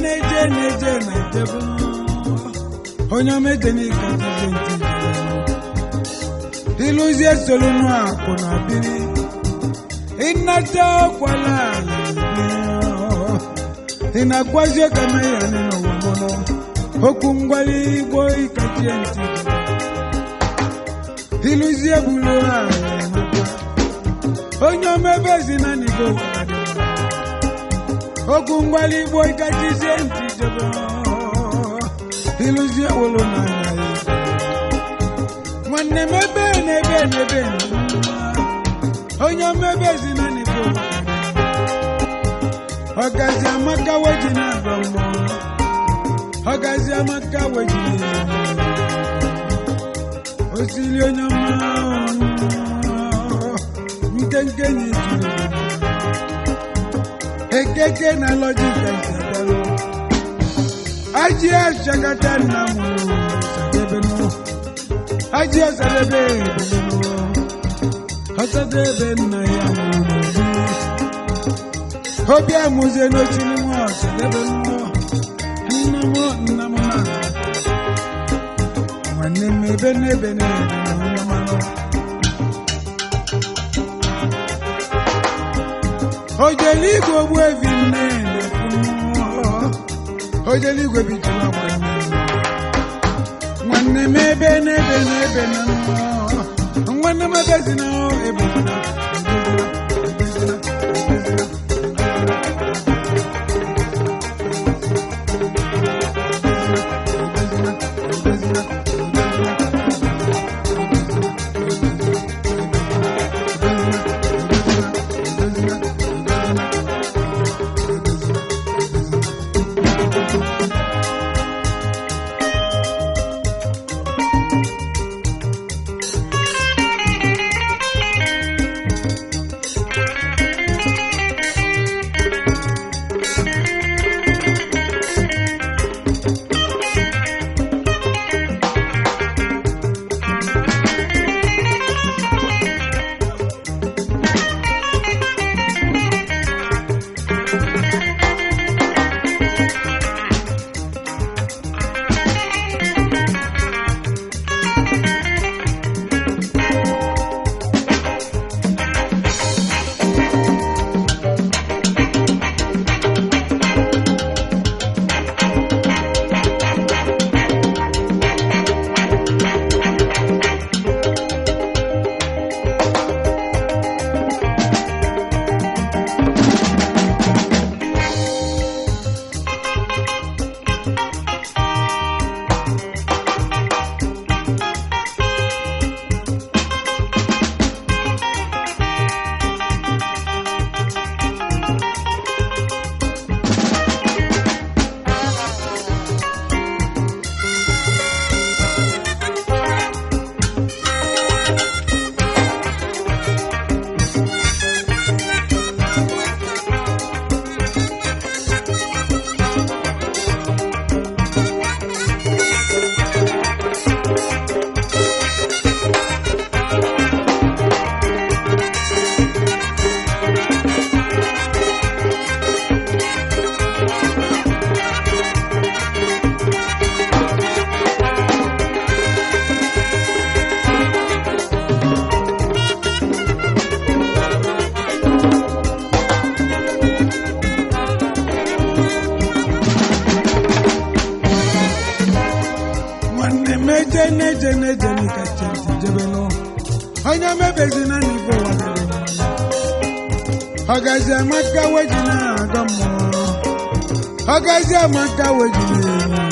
na-eje na-eje na-eje na-ejebe onye ọma eje n'ịkachizi ntị ịlụzie solunu akụ na biri ịnata ọkwala ị na-agwazi ọkama ya n'ụwa mụnụ okwu ngwali igbo ịkachie ntị ịlụzie bulu ala onye omebe ezi na n'igo okwu ngwali igbo ịkachizie ntị jebe ịlụzie wolo n'anya ya nwanne m ebe na ebe na ebe na onye omebe ezi na n'igo ọgazi amaka weji na-agọ mmụọ ọgazi amaka weji osili onye ọma nkenke na ituru ekeke na lọjika isadalo aji achakata nna m sadebenu aji ọsadebe ebelenu ọsadebe nna ya mụrụ n'obi obi amụzie n'osili nwa ọsadebe nnọọ nna m nna m na nwanne m ebe n'ebe n'ebe na onye mmanụ ojeligwe ogbu evi nne ojeligwe bijila nwanne nwanne m ebe n'ebe n'ebe na nwanne m ebe si na ebe na nwanne m eje na-eje na-eje n'ịka chenti jebelu onye mebezi na n'ife ụwa dịrị mma. Ọgazi amaka weji na-agọ mmụọ ọgazi amaka weji na-enye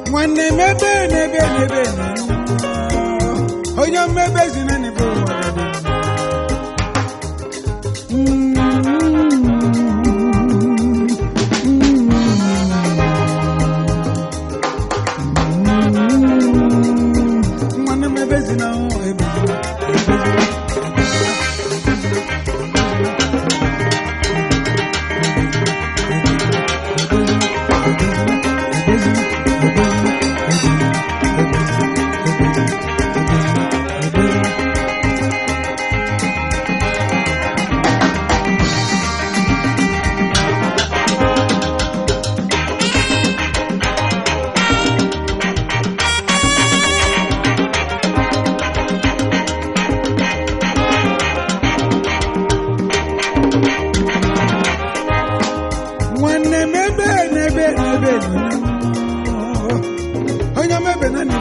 nwanne m ebe na ebe na ebe na onye mmebezi na n'ife ụwa dịrị mma. Nwanne m ebezina ebezina ebezina. Ebezina, ebezina, ebezina, ebezina, ebezina, ebezina.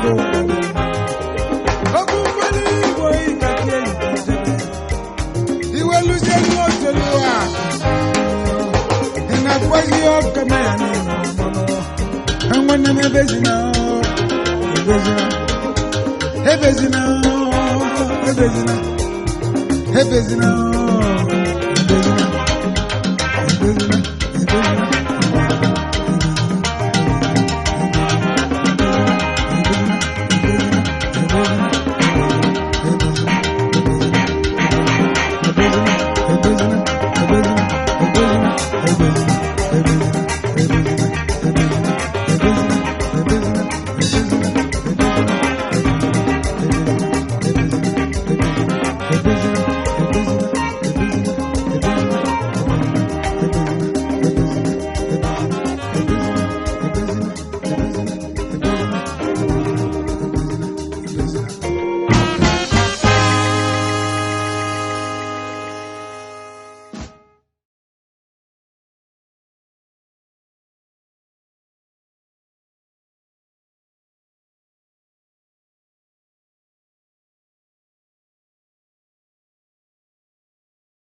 ego. Okwu mgbali igbo ịkachi enyi iweluzie n'otelu a ị na-akwazi ọkama ya n'ụlọ. Nwanne m, ebezina, ebezina, ebezina, ebezina, ebezina, ebezina, ebezina, ebezina.